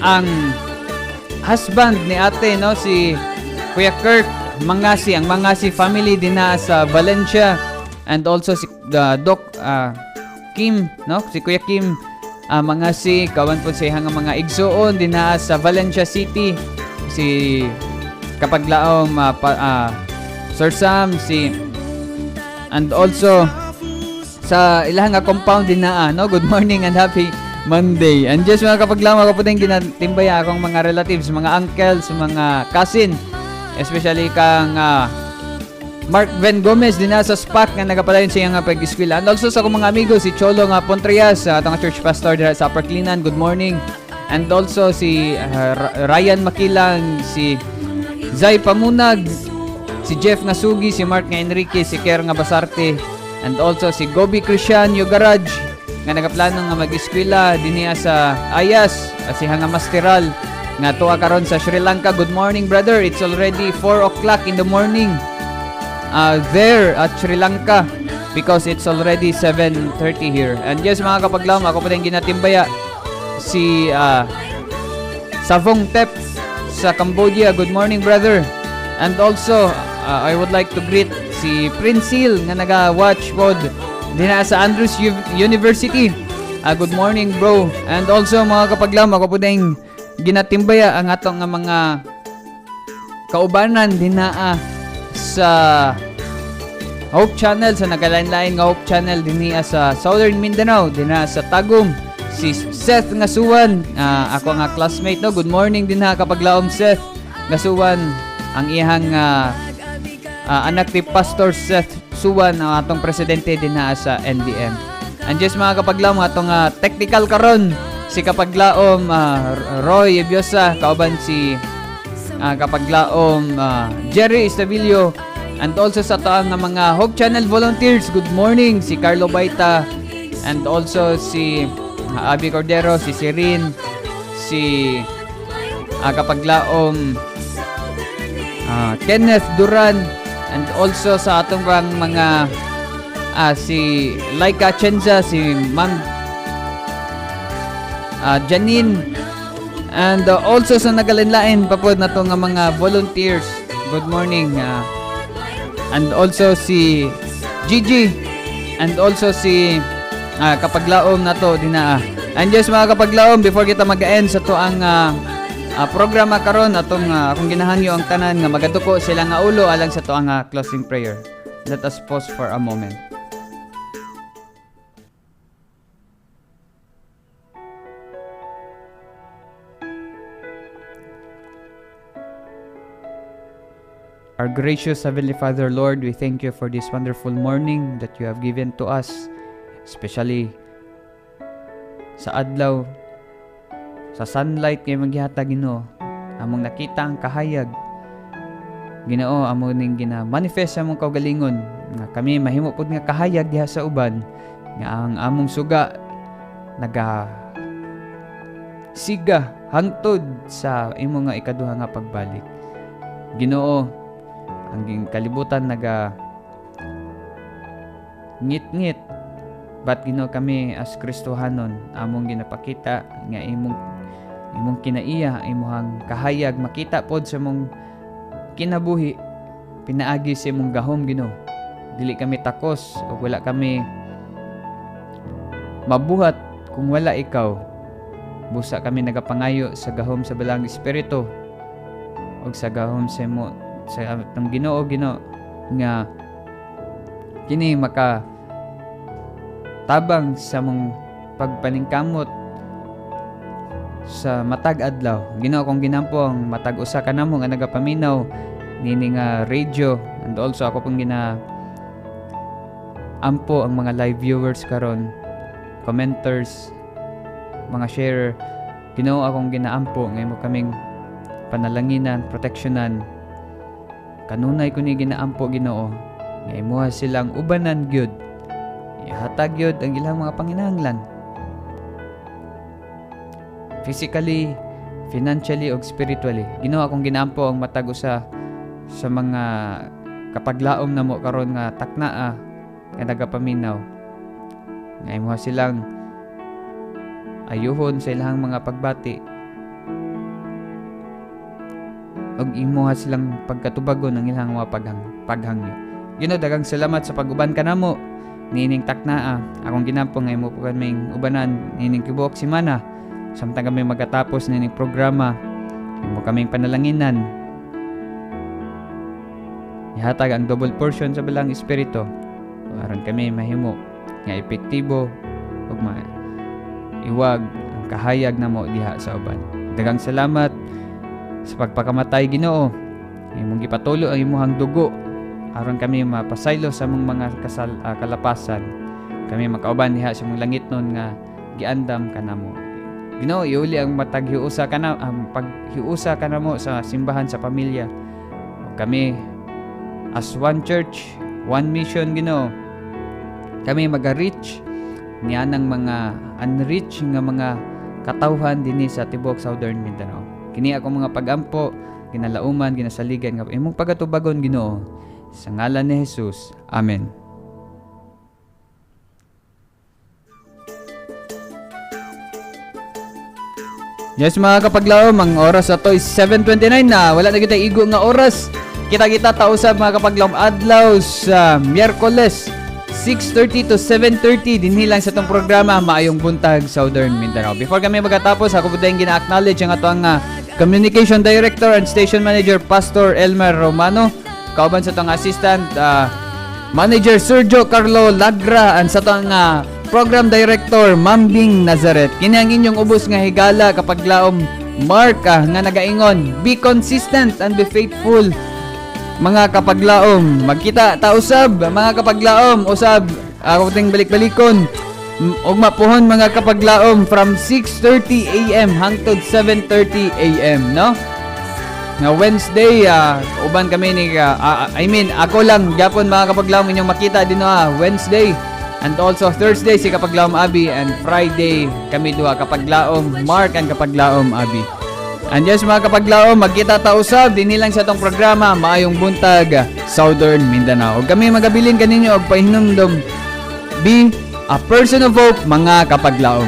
Speaker 3: ang husband ni ate, no, si Kuya Kirk Mangasi, ang Mangasi family dinha sa Valencia, and also si the Doc Kim, no, si Kuya Kim Mangasi kawan po sa iyang mga igsuon dinha sa Valencia City, si kapaglaom Sir Sam, si and also sa ilang nga compound din na, no. Good morning and happy Monday. And just mga kapaglaom, ako po din ginatimbaya akong mga relatives, mga uncles, mga cousin, especially kang Mark Ben Gomez din sa SPAC nga nagapadayon sa iyang pag-eskwela. And also sa akong mga amigo, si Cholo nga Pontrias, atong church pastor dira sa Upper Clinan. Good morning. And also si Ryan Makilang, si Zay Pamunag, si Jeff Ngasugi, si Mark nga Enrique, si Ker nga Basarte, and also si Gobi Christian Yogaraj nga nagaplano nga mag-eskwela dinhi sa Ayas, si nga Masteral nga tuwa karon sa Sri Lanka. Good morning, brother. It's already 4 o'clock in the morning there at Sri Lanka because it's already 7:30 here. And yes, mga kapaglaom, ako pa din ginatimbaya si Savong Tep sa Cambodia. Good morning, brother. And also, I would like to greet si Prince Seal nga naga-watch pod dinha sa Andrews University. Good morning, bro. And also, mga kapaglaom, ako po din ginatimbaya ang atong nga mga kaubanan dinha sa Hope Channel, sa nagalain-lain nga Hope Channel dinhi sa Southern Mindanao, dinha sa Tagum, si Seth Ngasuan, ako nga classmate, no. Good morning dinha kapaglaom Seth Ngasuan, ang iyang anak ni Pastor Seth Suwan, ang atong presidente dinha sa NDM. And just mga kapaglaom, atong technical karon si kapaglaom Roy Ebiosa kauban si kapaglaom Jerry Estabilio, and also sa taang nga mga Hope Channel volunteers. Good morning, si Carlo Baita and also si Abby Cordero, si Sirin, si kapaglaom Kenneth Duran, and also sa atong pang mga si Laika Chenza, si Ma'am Janine. And also sa nagalinlain pa pod nato nga mga volunteers. Good morning. And also si Gigi and also si kapaglaom nato dinaa. And yes, mga kapaglaom, before kita mag-end sa tuang programa karon, atong akong ginahangyo ang tanan nga magaduko sila nga ulo alang sa tuang closing prayer. Let us pause for a moment. Our gracious Heavenly Father, Lord, we thank you for this wonderful morning that you have given to us, especially sa adlaw, sa sunlight kay maghihatag, Ginoo. Among nakita ang kahayag. Ginoo, amo ning gina-manifest sa among kaugalingon nga kami mahimo pud nga kahayag diha sa uban, nga ang among suga naga siga hangtod sa imo nga ikaduha nga pagbalik. Ginoo, ang kalibutan naga ngit-ngit, but Ginoo, kami as Kristohanon among ginapakita nga imong kinaiya, imong kahayag makita pod sa imong kinabuhi pinaagi sa imong gahom, Ginoo. Dili kami takos o wala kami mabuhat kung wala ikaw. Busa kami nagapangayo sa gahom sa Balang Espiritu og sa gahom sa imo sa atong Ginoo, Ginoo, nga kini maka tabang sa mong pagpaningkamot sa matag adlaw. Ginoo, kung ginampo ang matag usa ka namo nga nagapaminaw nini nga radio, and also ako pong gina ampo ang mga live viewers karon, commenters, mga sharer. Ginoo, akong ginaampo nga imo kaming panalanginan, proteksyonan. Kanunay ko ni ginaampo, Ginoo, nga imuha silang ubanan gyud, ihatag gyud ang ilang mga panginahanglan, physically, financially ug spiritually. Ginoo, akong ginaampo ang matag usa sa mga kapaglaom namo karon nga taknaa nga nagapaminaw, nga imuha silang ayuhon sa ilang mga pagbati ug imuha silang pagkatubagon ang ilang mga paghangyo. Ginoo, daghang salamat sa pag-uban kanamo niining taknaa. Akong ginampo nga imo po kaming ubanan niining tibuok semana samtang kami magatapos niining programa. Imo kaming panalanginan. Ihatag ang double portion sa Balang Espiritu aron kami mahimo nga epektibo ug maiwag ang kahayag namo diha sa uban. Daghang salamat sa pagpakamatay, Ginoo. Imong gipatulo ang imuhang dugo aron kami mapasaylo sa among mga kalapasan. Kami makauban diha sa imong langit nun nga giandam kanamo. Ginoo, iuli ang matag hiusa kana ang paghiusa kanamo sa simbahan, sa pamilya. Kami as one church, one mission, Ginoo. Kami maga-reach nianang mga unreached nga mga katawhan dinhi sa tibuok Southern Mindanao. Kini akong mga pagampo, ginalauman, ginasaligan nga imong pagatubagon, Ginoo. Sa ngalan ni Jesus. Amen. Yes, mga kapaglaom, ang oras ato is 7:29 na. Wala na kita igo nga oras. Kita-kita ta usab, mga kapaglaom, adlaw sa Miyerkules 6:30 to 7:30 dinhi lang sa itong programa Maayong Buntag Southern Mindanao. Before kami magatapos, ako po tayong gina-acknowledge ang atong Communication Director and Station Manager Pastor Elmer Romano, kauban sa atong Assistant Manager Sergio Carlo Lagra, and sa atong Program Director Mambing Nazaret. Kini ang inyong ubos nga higala kapaglaom Mark nga nagaingon, be consistent and be faithful. Mga kapaglaom, magkita ta usab mga kapaglaom, usab ako ting balik-balikon ugma puhon mga kapaglaom from 6:30 AM hangtod 7:30 AM, no? Nga Wednesday, uban kami ni I mean ako lang gyapon mga kapaglaom inyong makita dinho Wednesday, and also Thursday si Kapaglaom Abi, and Friday kami duha, Kapaglaom Mark and Kapaglaom Abi. And yes, mga kapaglaom, magkita ta usab dinhi lang sa atong programa Maayong Buntag Southern Mindanao. Ug kami magabilin kaninyo og pahinumdom, be a person of hope, mga kapaglaom.